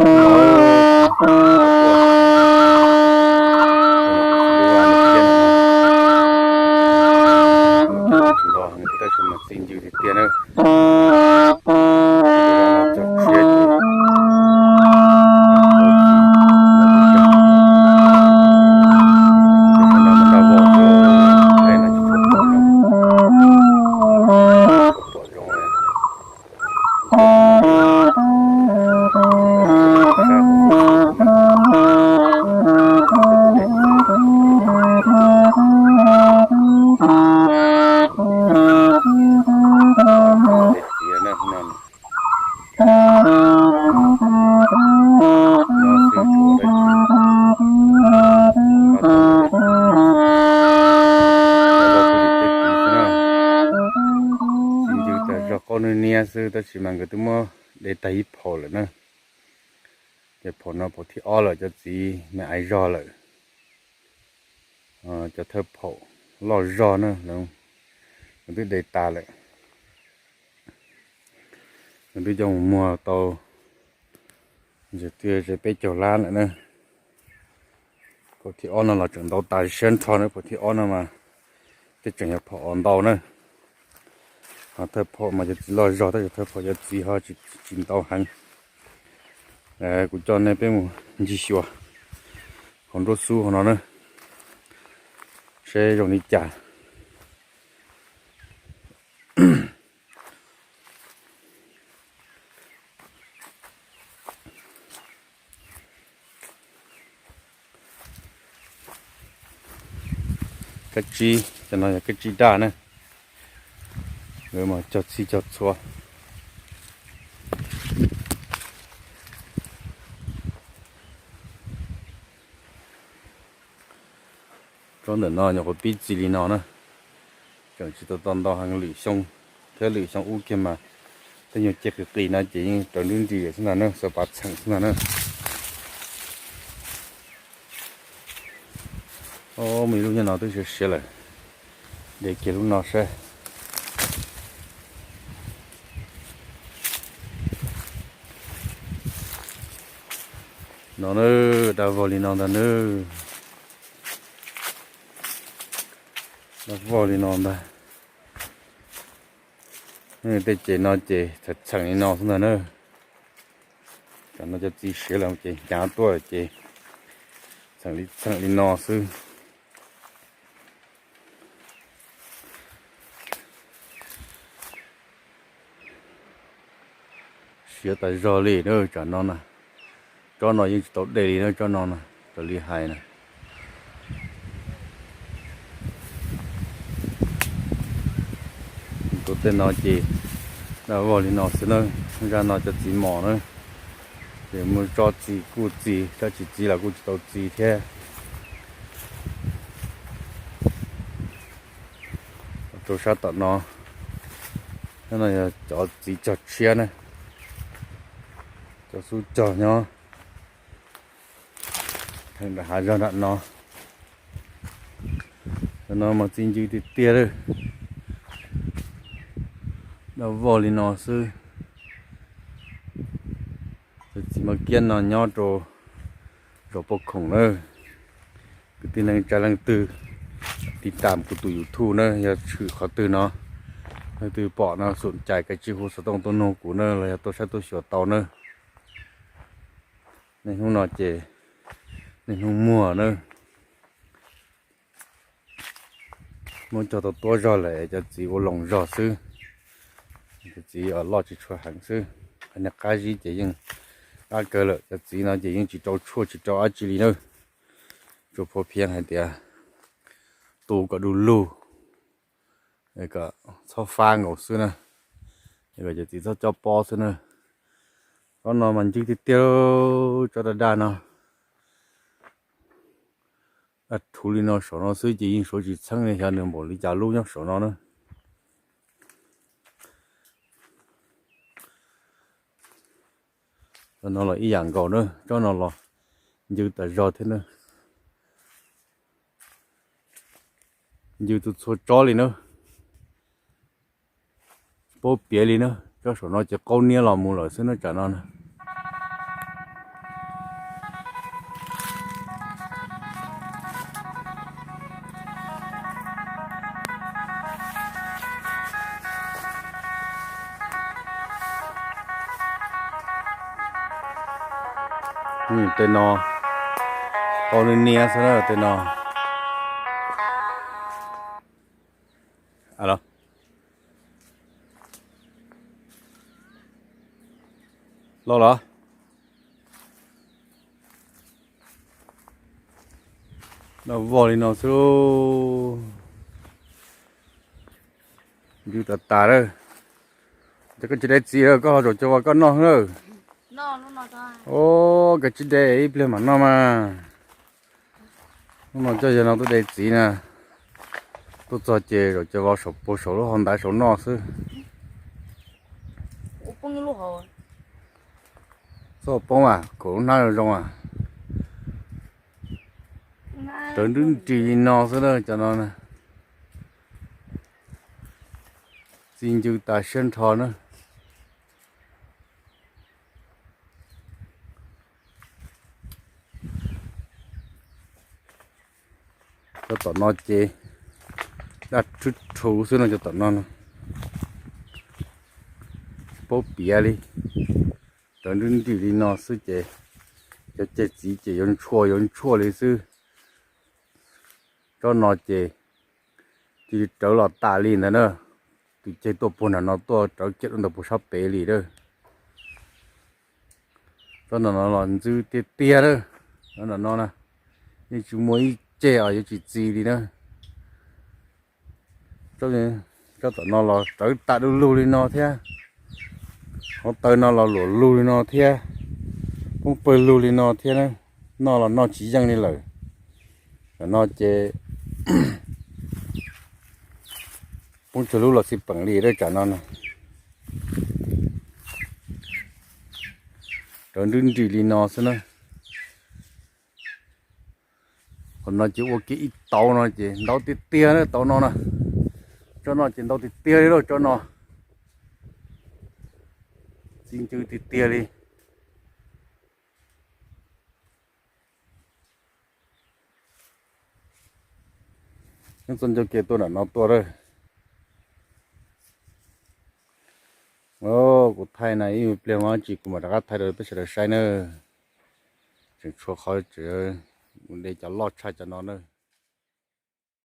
Tab sis mas txi ncw tiag tiag na. Cog tshiab ces Txi ncw tas zog qaub niab niab xwb, tab sis mas nkawd twb muab de tag ib phaum lawm na. Ces phaum no phaum thib ob lawm, cov txiv me aiv zog lawm. Cov thawj phaum loj zog na, nkawd twb de tas lawm. Nkawd twb coj mus muag tau ntshe twb ze peb caug lab lawm na. Phaum thib ob no los tseem ntau tas siab nrho na, phaum thib ob no mas tej tseem yog phaum uas ntau na. Ho thawj phaum mas cov txiv loj zog, tab sis thawj phaum cov txiv ho tsis ntau heev. Kuv coj nej peb mus ncig xyuas hauv nruab xub hauv no na, seb zoo li cas. Kab tsib, cov no yog kab tsib daj na. Lawv mas cog txhij cog txhua. Tsob ntawm no nyuam qhuav pib txi li no na, tseem tsis tau tau ntau heev, lwm xyoo thiab lwm xyoo ub kiag mas tej nyuag ceg qis qis no ces yeej raws nrib nris xwb ntag na, xav pav txheem xwb ntag na. Muaj ib lub nyob no twb siav siav lawm, de kiag lub no saib. No na, daj vog li no ntag na. Daj vog li no ntag. Tej ces no ces txheem txheem li no xwb ntag na. Tam no cov txiv siav lawm ces hnyav tuaj ces txheem li txheem li no xwb. Siav tas zog li na, tsam no na. Tsob no yeej tsis tau de li na, tsob no na, raws li hais na. Tus tej no ces daj vog li no xwb na, zaj no cov txiv mos na. Ces muaj tsob txi kuj txi, tsob tsis txi los kuj tsis tau txi thiab. Rau sab tom no, no yog cov txiv cog tshiab na, cov xub cog nyob theem nram hav zoov nram no. Cov no mas txi ncw tiag tiag li, daj vog li no xwb. Cov txiv mab kiab no nyob rau zos Paj Khoom na. Kwv tij neej tsa leej twg tiv tam kuv tus YouTube na, yog tshwm qhov twg no, leej twg pom no xum cais kav tsij hu xov tooj tuaj nug kuv na, los yog tuaj saib tuaj xyuas tau na. Niaj hnub no ces niaj hnub muag na, muab cog tau tuab zog lawm, cov txiv ua loos zog xwb. Cov txiv loj tsis tshua heev xwb, niag qab zib ces yeej qab kawg lawm. Cov txiv no ces yeej tsis rau tshuaj tsis rau dab tsi li na, tsuas phuav phiav hais tias tu kom du lug, kom txhob fab nkaus xwb na, kom cov txiv txhob cob pob xwb na. Tsob no mas ncw tiag tiag, tsob daj daj no. Daj rhuv li no saum no xwb ces yeej suav tsis txheeb li, xyov nws npaum li cas lub nyob saum no na. Tsob no los ib yam nkaus na, tsob no los ncw tas zog thiab na. Ncw txhua txhua tsob li na, paub piav li na. Tsob saum no ces qaub niab los mus lawm xwb na, tsam no na. Tej no, qau niaj niaj xwb na tej no. Los los. Noj vog li no xwb. Ncw tas tas lawm. Ces koj tsis de txiv lawm, koj ho zaum cov vov koj noj lawm. Os, koj tsis de ib pliag mam noj mas. Hnub no coj yawg no tuaj de txiv na. Tuaj txog ces zaum cov vov saum puag saum lub hau ntaiv saum noj xwb. Txhob poob as, kaum lub hnab zoo zoo as. Rawv nrib nrig li no xwb na cov no. Txi ncw tas siab nrho na. Cov tom no ces daj rhuv rhuv xwb no, cov tom no no. Tsis paub piav li. Rawv nrib nrig li no xwb ces cov ceg txiv ces yuav ntshuaj yuav ntshuaj li xwb. Tsob no ces cia li rawv los tas li ntawd na. Tus ceg tuaj puag nram no tuaj rawv kiag rau ntawm puag sab pem li lawm. Tsob no no los ntxwv tiag tiag lawm. Tsob no no na, yeej tsis muaj ib ceg os yuav tsis txi li na. Tsob tom no los rawv tas du lug li no thiab. Hauv taw no los luam lug li no thiab. Poob pawg lug li no thiab na. Noj los noj tsis yeej li lawm. Tam no ces poob tsawg lub los xij peem li lawm tsam no na. Rawv nrib nrig li no xwb na. Qhov no ces ua kiag ib tauv no ces ntau tiag tiag na tauv no na. Tsob no ces ntau tiag tiag li lauj tsob no. Txi ncw tiag tiag li. Nyob txoj ncauj ke tuaj nram no tuaj lawm. Kuv thaij na ib pliag mas tsis kuv mam rov qab thaij rau peb sawv daws saib nawb. Tseem tshuav qhov tseem de cov loj tshaj cov no na.